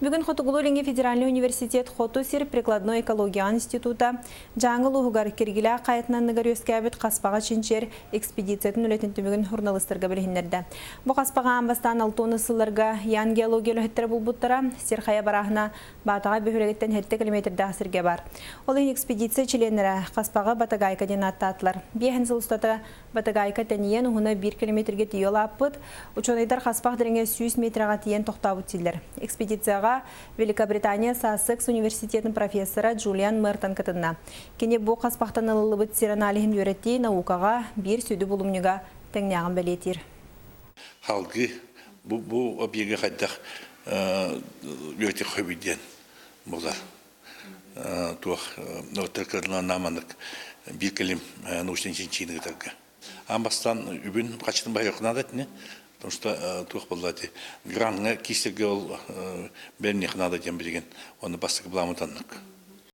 Бүгүн Хотугулуу-Илиҥҥи федеральнай университет Хоту сир прикладной экологияҕа института Дьааҥы улууһугар Киргилээх хайатын анныгар үөскээбит хаспаҕа чинчийэр экспедициятын үлэтин түмүгүн журналистарга билиһиннэрдэ. Бу хаспаҕа аан бастаан 60 сылларга Ян геология үлэһиттэрэ булбуттара. Сир хайа барааһына Баатаҕай бөһүөлэгиттэн 7 километрдаах сиргэ баар. Ол иһин экспедиция чилиэннэрэ хаспаҕы Батагайка диэн ааттаатылар. Биэһин сыл устата Батагайка тэнийэн уһуна 1 километргэ тиийэ улааппыт. Учуонайдар хаспах дириҥэ 100 метрэҕэ тиийэн тохтообут дииллэр. Экспедицияҕа Великобритания Сассекс университетын профессора Джулиан Мертон кытынна. Кини бу хаспахтан ылыллыбыт сир аналиһын үөрэтии наукаҕа биир сүдү булумньуга тэҥнээҕин бэлиэтиир. Халгыы бу объега хайдах үөрэтих хөбүй диэн буолар. Туох нааманык биир кэлим научный чинчийини ыытарга. Аан бастаан үбүн хачытын баһыйыахха наада этини, потому что туох буолла ити граҥҥа киистерге ол бэлэмниэххэ наада диэн билигин оны бастакы былааммыт аннык.